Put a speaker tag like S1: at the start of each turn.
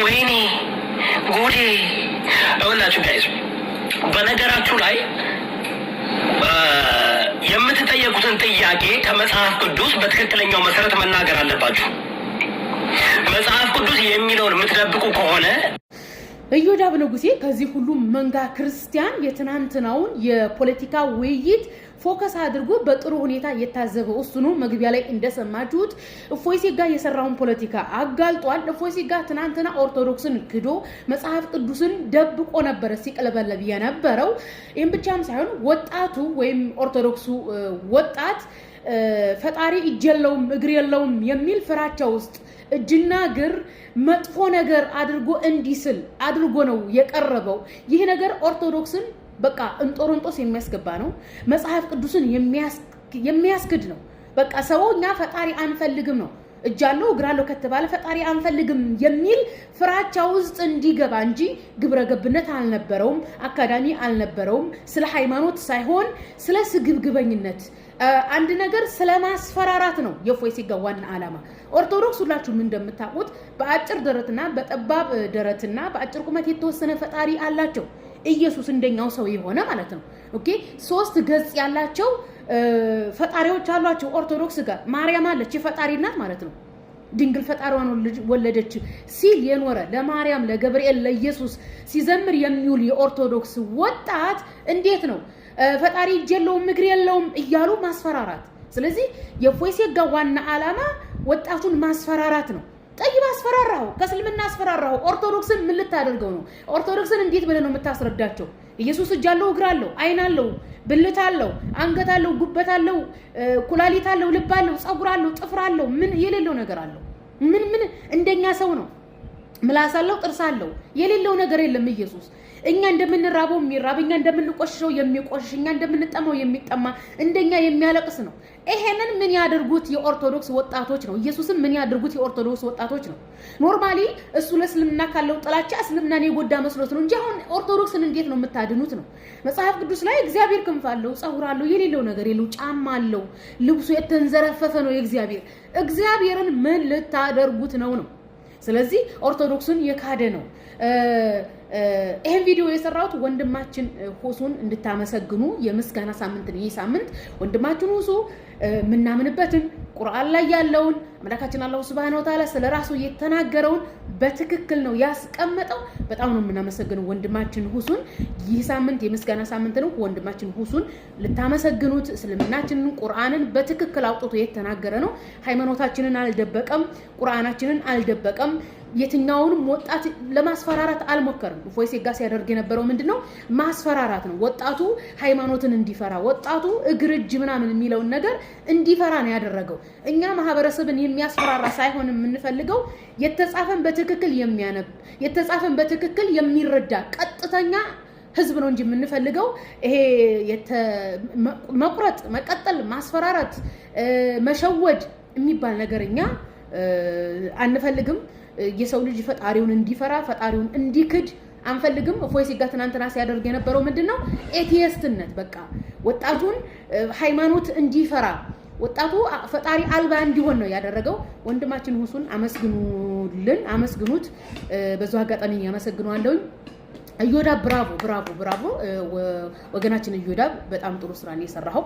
S1: ወይኔ ጉዴ! እውላችሁ guys፣ በነገራችሁ ላይ የምትጠየቁትን ጥያቄ ከመጽሐፍ ቅዱስ በትክክለኛው መሰረት መናገር አለባችሁ። መጽሐፍ ቅዱስ የሚለውን የምትደብቁ ከሆነ
S2: እዮዳብ ንጉሴ ከዚህ ሁሉ መንጋ ክርስቲያን የትናንትናውን የፖለቲካ ውይይት focus አድርጎ በጥሩ ሁኔታ የታዘበው እሱ ነው። መግቢያ ላይ እንደሰማችሁት እፎይ ሴጋ የሰራውን ፖለቲካ አጋልጧል። እፎይ ሴጋ ትናንትና ኦርቶዶክስን ክዶ መጽሐፍ ቅዱስን ደብቆ ነበረ ሲቀለበለብ የነበረው። ይህም ብቻም ሳይሆን ወጣቱ ወይም ኦርቶዶክሱ ወጣት ፈጣሪ እጅ የለውም እግር የለውም የሚል ፍራቻ ውስጥ እጅና እግር መጥፎ ነገር አድርጎ እንዲስል አድርጎ ነው የቀረበው። ይህ ነገር ኦርቶዶክስን በቃ እንጦሮንጦስ የሚያስገባ ነው። መጽሐፍ ቅዱስን የሚያስክድ ነው። በቃ ሰው እኛ ፈጣሪ አንፈልግም ነው፣ እጅ አለው እግር አለው ከተባለ ፈጣሪ አንፈልግም የሚል ፍራቻ ውስጥ እንዲገባ እንጂ ግብረ ገብነት አልነበረውም፣ አካዳሚ አልነበረውም። ስለ ሃይማኖት ሳይሆን ስለ ስግብግበኝነት አንድ ነገር ስለ ማስፈራራት ነው የእፎይ ሴጋ ዋና ዓላማ። ኦርቶዶክስ ሁላችሁም እንደምታውቁት በአጭር ደረትና በጠባብ ደረትና በአጭር ቁመት የተወሰነ ፈጣሪ አላቸው። ኢየሱስ እንደኛው ሰው የሆነ ማለት ነው። Okay፣ ሶስት ገጽ ያላቸው ፈጣሪዎች አሏቸው። ኦርቶዶክስ ጋር ማርያም አለች፣ የፈጣሪ እናት ማለት ነው። ድንግል ፈጣሪዋን ወለደች ሲል የኖረ ለማርያም፣ ለገብርኤል፣ ለኢየሱስ ሲዘምር የሚውል የኦርቶዶክስ ወጣት እንዴት ነው ፈጣሪ እጅ የለውም እግር የለውም እያሉ ማስፈራራት? ስለዚህ የእፎይ ሴጋ ዋና ዓላማ ወጣቱን ማስፈራራት ነው። ጠይብ አስፈራራሁ፣ ከእስልምና አስፈራራሁ። ኦርቶዶክስን ምን ልታደርገው ነው? ኦርቶዶክስን እንዴት ብለህ ነው የምታስረዳቸው? ኢየሱስ እጅ አለው፣ እግር አለው፣ ዓይን አለው፣ ብልት አለው፣ አንገት አለው፣ ጉበት አለው፣ ኩላሊት አለው፣ ልብ አለው፣ ፀጉር አለው፣ ጥፍር አለው። ምን የሌለው ነገር አለው? ምን ምን እንደኛ ሰው ነው። ምላስ አለው፣ ጥርስ አለው። የሌለው ነገር የለም ኢየሱስ። እኛ እንደምንራበው የሚራብ፣ እኛ እንደምንቆሽሸው የሚቆሽሽ፣ እኛ እንደምንጠማው የሚጠማ፣ እንደኛ የሚያለቅስ ነው። ይሄንን ምን ያደርጉት የኦርቶዶክስ ወጣቶች ነው። ኢየሱስን ምን ያደርጉት የኦርቶዶክስ ወጣቶች ነው። Normally እሱ ለእስልምና ካለው ጥላቻ እስልምናን የጎዳ መስሎት ነው እንጂ አሁን ኦርቶዶክስን እንዴት ነው የምታድኑት ነው። መጽሐፍ ቅዱስ ላይ እግዚአብሔር ክንፍ አለው፣ ፀጉር አለው፣ የሌለው ነገር የለው፣ ጫማ አለው፣ ልብሱ የተንዘረፈፈ ነው የእግዚአብሔር። እግዚአብሔርን ምን ልታደርጉት ነው ነው። ስለዚህ ኦርቶዶክስን የካደ ነው። ይህን ቪዲዮ የሰራሁት ወንድማችን ሁሱን እንድታመሰግኑ የምስጋና ሳምንት ነው። ይህ ሳምንት ወንድማችን ሁሱ የምናምንበትን ቁርአን ላይ ያለውን አምላካችን አላሁ ሱብሃነሁ ወተዓላ ስለ ራሱ የተናገረውን በትክክል ነው ያስቀመጠው። በጣም ነው የምናመሰግነው ወንድማችን ሁሱን። ይህ ሳምንት የምስጋና ሳምንት ነው። ወንድማችን ሁሱን ልታመሰግኑት፣ እስልምናችንን ቁርአንን በትክክል አውጥቶ የተናገረ ነው። ሃይማኖታችንን አልደበቀም፣ ቁርአናችንን አልደበቀም። የትኛውንም ወጣት ለማስፈራራት አልሞከርም። እፎይ ሴጋ ሲያደርግ የነበረው ምንድን ነው? ማስፈራራት ነው። ወጣቱ ሃይማኖትን እንዲፈራ፣ ወጣቱ እግር እጅ ምናምን የሚለውን ነገር እንዲፈራ ነው ያደረገው። እኛ ማህበረሰብን የሚያስፈራራ ሳይሆን የምንፈልገው የተጻፈን በትክክል የሚያነብ፣ የተጻፈን በትክክል የሚረዳ ቀጥተኛ ህዝብ ነው እንጂ የምንፈልገው ይሄ መቁረጥ፣ መቀጠል፣ ማስፈራራት፣ መሸወድ የሚባል ነገር እኛ አንፈልግም። የሰው ልጅ ፈጣሪውን እንዲፈራ ፈጣሪውን እንዲክድ አንፈልግም። እፎይ ሴጋ ትናንትና ሲያደርግ የነበረው ምንድን ነው? Atheist ነት። በቃ ወጣቱን ሃይማኖት እንዲፈራ፣ ወጣቱ ፈጣሪ አልባ እንዲሆን ነው ያደረገው። ወንድማችን ሁሱን አመስግኑልን፣ አመስግኑት። በዚሁ አጋጣሚ ያመሰግነዋለሁኝ። እዮዳብ bravo, bravo, bravo። ወገናችን እዮዳብ በጣም ጥሩ ስራ ነው የሰራኸው።